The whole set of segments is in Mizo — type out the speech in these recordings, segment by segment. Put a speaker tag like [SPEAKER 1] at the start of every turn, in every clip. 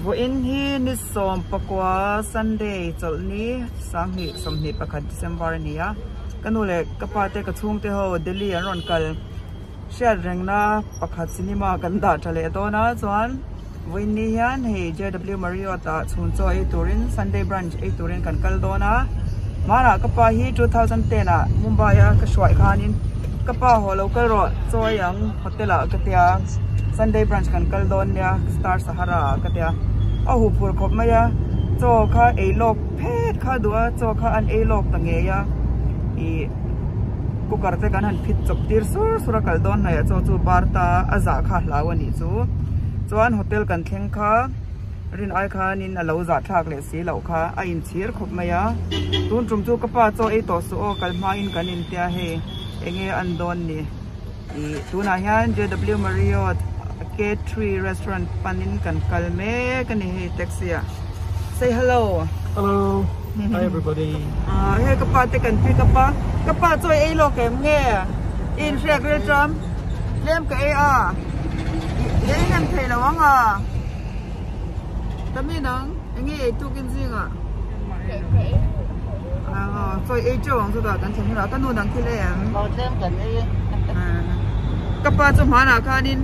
[SPEAKER 1] Vawiin hi ni 19 Sunday chawlhni sanghnih 21 December a ni a. Ka nu leh ka pa te ka chhungte ho Delhi an rawn kal hriat rengna pakhat cinema kan dah tha leh dawn a chuan vawiin ni hian hei JW Marriott ah chhun chaw ei turin Sunday brunch ei turin kan kal dawn a. Hmanah ka pa hi 2010 ah Mumbai a ka hruai khanin ka pa haw lo kal rawh chaw ei ang hotel ah ka tia Sunday brunch kan kal dawn nia Star Sahara ah ka tia a huh phur khawp mai a chaw kha ei lawk phet kha duh a chaw kha an ei lawk ta ngei a ih cooker te kan han phit chawp tir sur sur a kal dawn hnaih ah chaw chu bar ta a zah kha hlau a nih chu chuan hotel kan thleng kha rin ai khanin a lo zah thlak leh si loh kha a inchhir khawp mai a tun tum chu ka pa chaw ei tawh suh aw kal hmain kan intia hei enge an dawn ni ih tunah hian J_W Marriott K3 restaurant panin kan kal mek a ni hei taxi ah say hello
[SPEAKER 2] hello hi everybody
[SPEAKER 1] ah hei ka pa te kan pick up a ka pa chaw ei lawk em nge i inhriak ril ṭam tlem ka ei a i ei hnem thei lo ang a. Tami nang enge ei tukin zingah chawi ei teuh ang chutah kan thlen hunah ka nu nang thil ei em
[SPEAKER 3] tlem kan ei
[SPEAKER 1] ka pa chu hmanah khanin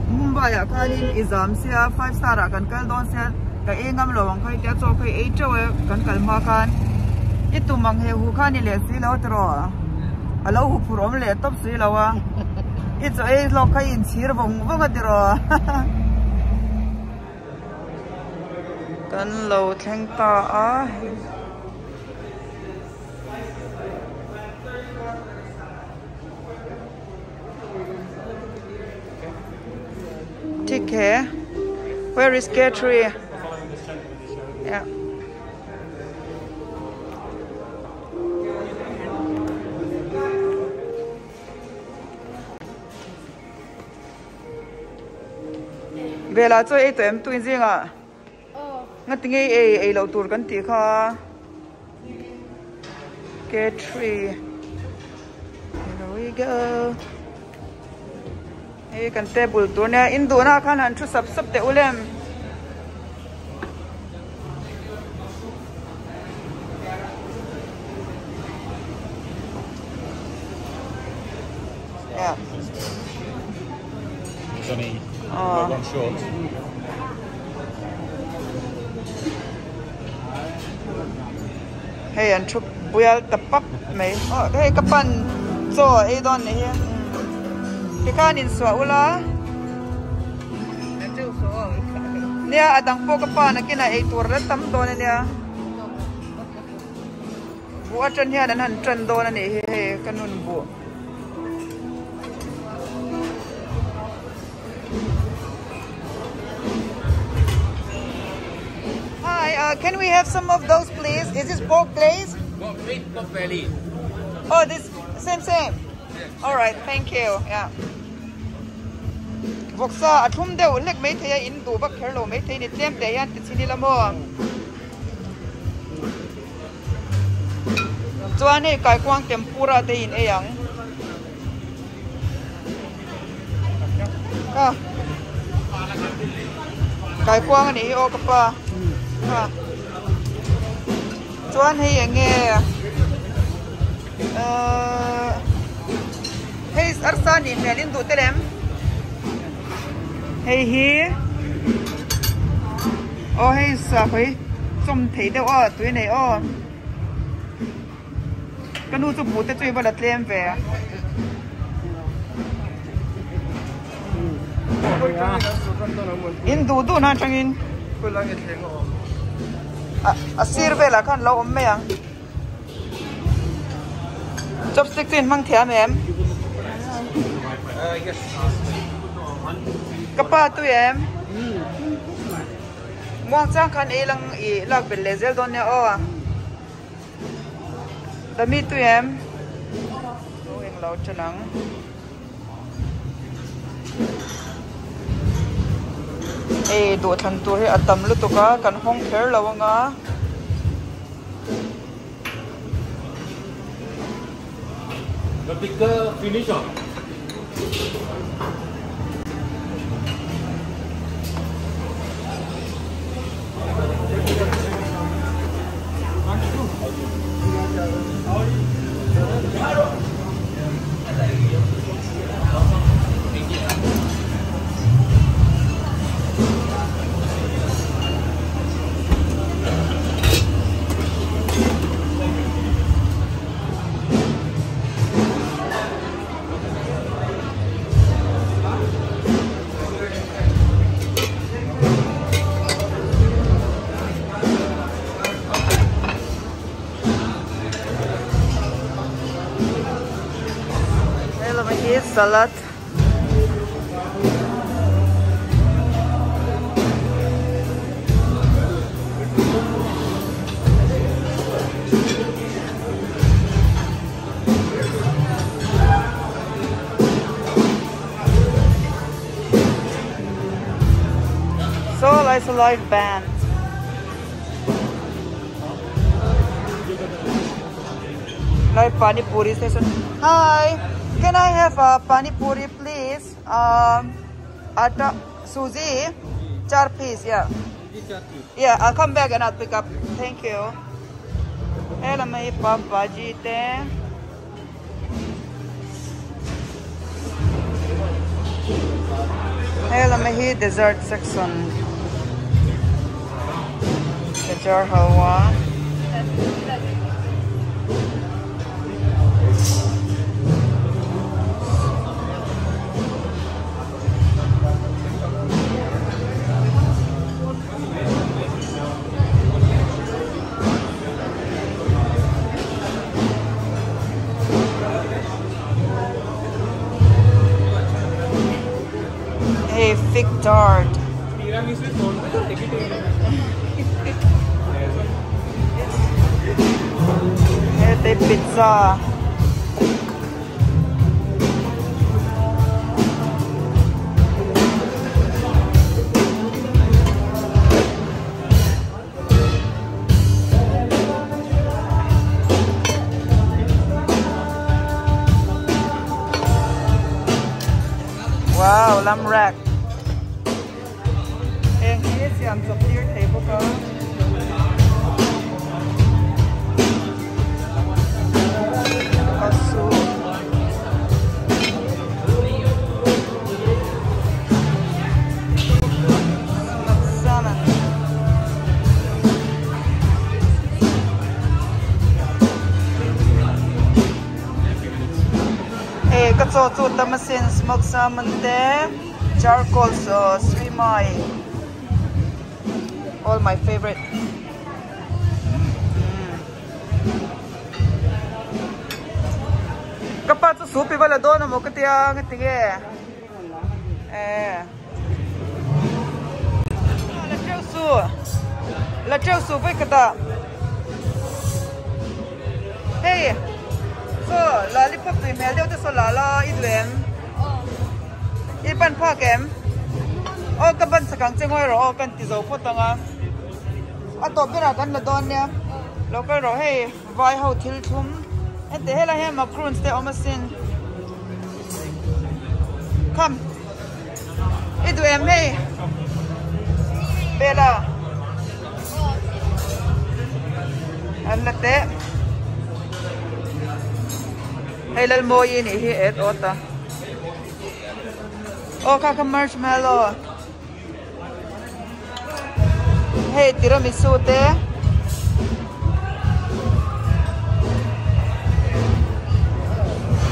[SPEAKER 1] Mumbai ah khanin i zam sia five star ah kan kal dawn sia ka ei ngam lo ang kha tia chaw kha i ei teuh e kan kal hma khan i tum ang he hu khan i leh si lo tiraw a lo hu phur awm leh tawp si lo a i chaw ei lawk kha i inchhir vawng vawng a tiraw. Kan lo thleng ta a Thik he Where is K3 Yeah Vela chaw ei tawh em tuin zingah ngati nge ei ei loh tur kan tih kha K3 here we go hei kan table tur nia in duhna ah khan han thu sap sap teh ul em. Yeah.
[SPEAKER 2] There's only oh. one short.
[SPEAKER 1] Hei an thu bual ta pap mai. Oh, hei ka pan chaw ei dawn ni hi. Tikhan in suah ula. Nia a dang pawh ka pan a kinah ei tur la tam dawn ania. Buh atang hian an han tan dawn a nih hi hei ka nun buh. Hi, uh, can we have some of those please? Is this pork glaze?
[SPEAKER 4] Pork meat, pork belly.
[SPEAKER 1] Oh, this same same. All right, thank you. Yeah. Vawksa a thlum deuh hlek mai thei a in duh vak kher lo mai thei ni tlem te hian ti chhin ila maw. Chuan hei kaikuang tempura te in ei ang. Kha. Kaikuang a nih hi aw ka pa. Kha. Chuan hei eng nge ahh hei arsa nih hmel in duh tel em? Hei hi aw hei sakhawi chawm thei deuh a tui nei aw ka nu chu buh te chu i va la tlem ve in duh duh na atangin a sir velah khan lo awm mai ang. Chopstick chu in hmang thiam em? Ka pa tui em? Muang chang khan ei lang i lak belh leh zel dawn nia aw. Dami tui em? Chu eng lo ṭan ang. Ei duhthlan tur hi a tam lutuk a kan hawng kher lo anga.
[SPEAKER 4] The picker finish off.
[SPEAKER 1] Salad. So it's a live band. Live Pani Puri station. Hi, can I have a Pani Puri please? Atta Suji, 4 piece, yeah. Yeah, I'll come back and I'll pick up. Thank you. Hello, my papa ji te. Hello, my dessert section. Gajar halwa. Hey, fig tart. Hey, pizza. Wow, lamb rack. Tamasin smoked salmon there, charcoal sauce, srimai, all my favorite. Kapat sa soup iba la doon mo katiya ngatinge. Eh. La treo su vai kata. Hey. So lollipop tu mel deuh te so la la i duem. I pan pha kem. O ka ban sakang chengoi ro o kan ti zo phot anga. A to bera kan la don nia. Local ro hei vai ho thil thum. Ente hela he macaroons te omasin. Come. I duem hei. Bella. An la te. Hei lal mo yin hi et ota. O ka ka marshmallow. Hey tiramisu te.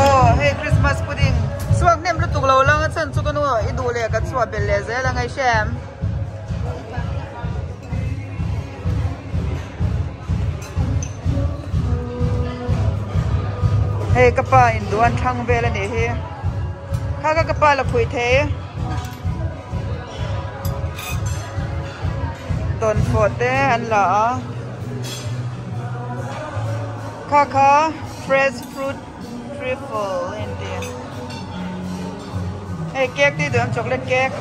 [SPEAKER 1] Oh hey Christmas pudding. Suak nem lutuk lo lang at san chu kanu i du le ka chua bel le zel angai shem. Hey kapa in duan thang vel ani hi. Kha ka kapa la phui the. Ton pho te an la a. Kha kha fresh fruit trifle in there. Hey cake ti duan chocolate cake.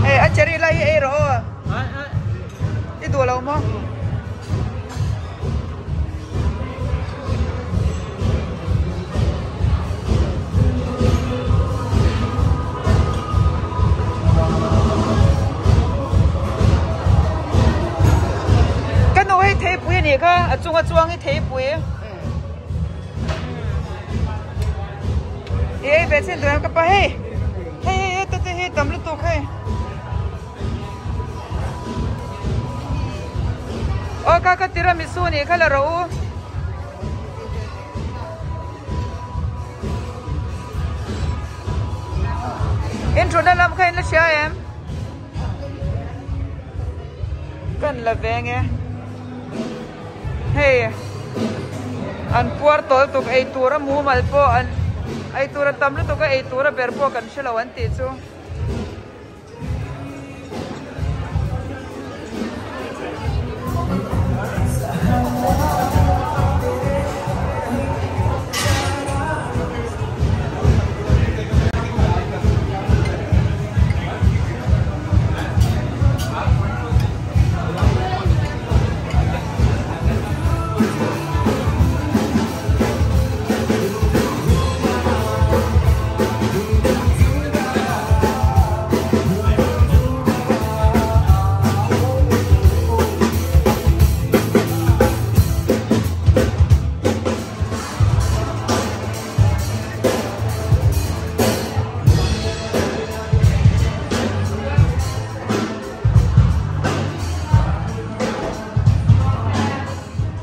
[SPEAKER 1] Hey a cherry lai ei ro. I du lo mo. Ni kha a chunga chuang hi thei pui e be chen duam ka pa hei hei hei te te hei tam lu tuk hei o ka ka tiramisu ni kha la ro intro na lam kha in la sia em kan la veng e. Hey, An puar tawh lutuk ei tur a mumal pawh an ei tur a tam lutuk a ei tur a ber pawh kan hre lo an tih chu.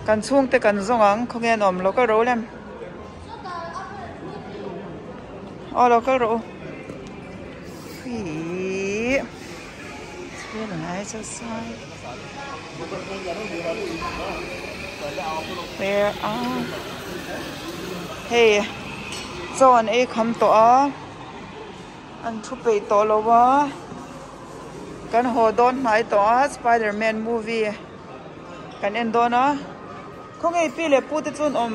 [SPEAKER 1] Kan chhungte kan zawng ang khawnge an awm lo kal rawh u lem aw lo kal rawh u ihh it's really nice outside where are hei chaw an ei kham tawh a. An thu peih tawh lo a, kan haw dawn hnai tawh a spiderman movie kan en dawn a, khawnge pi leh pu te chu an awm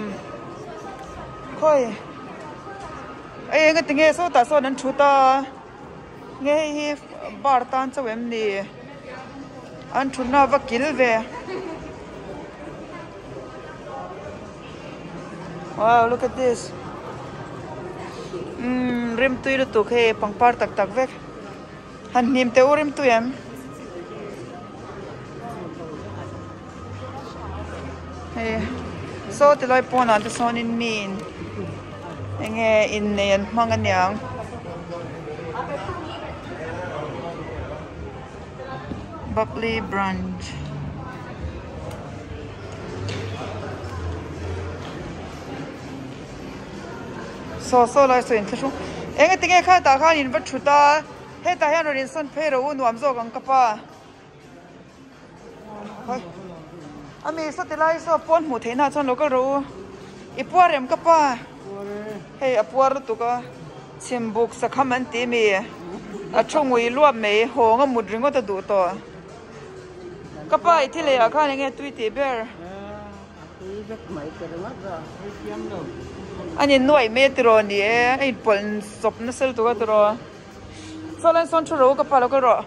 [SPEAKER 1] khawi ei eng ati nge sawtah sawn an thut a nge hei hi bar tan chauh em ni an thutna a va kil ve wow look at this umm rimtui lutuk hei pangpar tak tak vek han hnim teh u rimtui em hei saw ti lai pawnah te sawnin mi in enge innei an hmang aniang. Bubbly Brunch. Saw saw lai saw in thlahrung. Eng ati nge kha tah khan in va thut a, hetah hian rawn insawn phei rawh u nuam zawk ang ka pa. Ami saw ti lai saw pawn hmuh theihna ah chuan lo kal rawh u. I puar em ka pa? Hei a puar lutuk a, chhimbuk sakham an ti mi a thu ngui luap mai hawng a mut ringawt a duh tawh. Ka pa i thil eiah khan enge tui tih ber? A ni nuaih mai a tiraw ni e, a inpawlh sawp nasa lutuk a tiraw. Saw lan sawn thu rawh u ka pa lo kal rawh.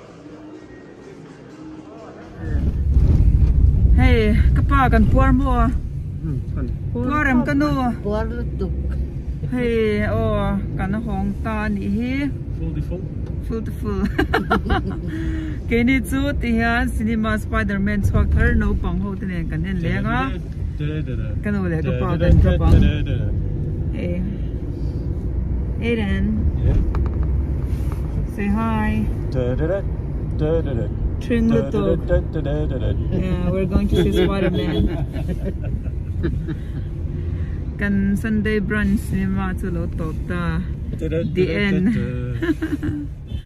[SPEAKER 1] Hei ka pa kan puar maw puar em ka nu
[SPEAKER 3] puar lutuk
[SPEAKER 1] hei aw kan hawng ta a nih hi
[SPEAKER 2] full to full
[SPEAKER 1] full to full keini chu ti hian cinema spiderman chhuak thar naupang ho te nen kan en leng a ka nu leh ka pa kan drop ang hei Aiden say hi Tring lutuk Yeah, we're going to see Spider-Man. Kan Sunday brunch cinema chu lo tawp ta. The end.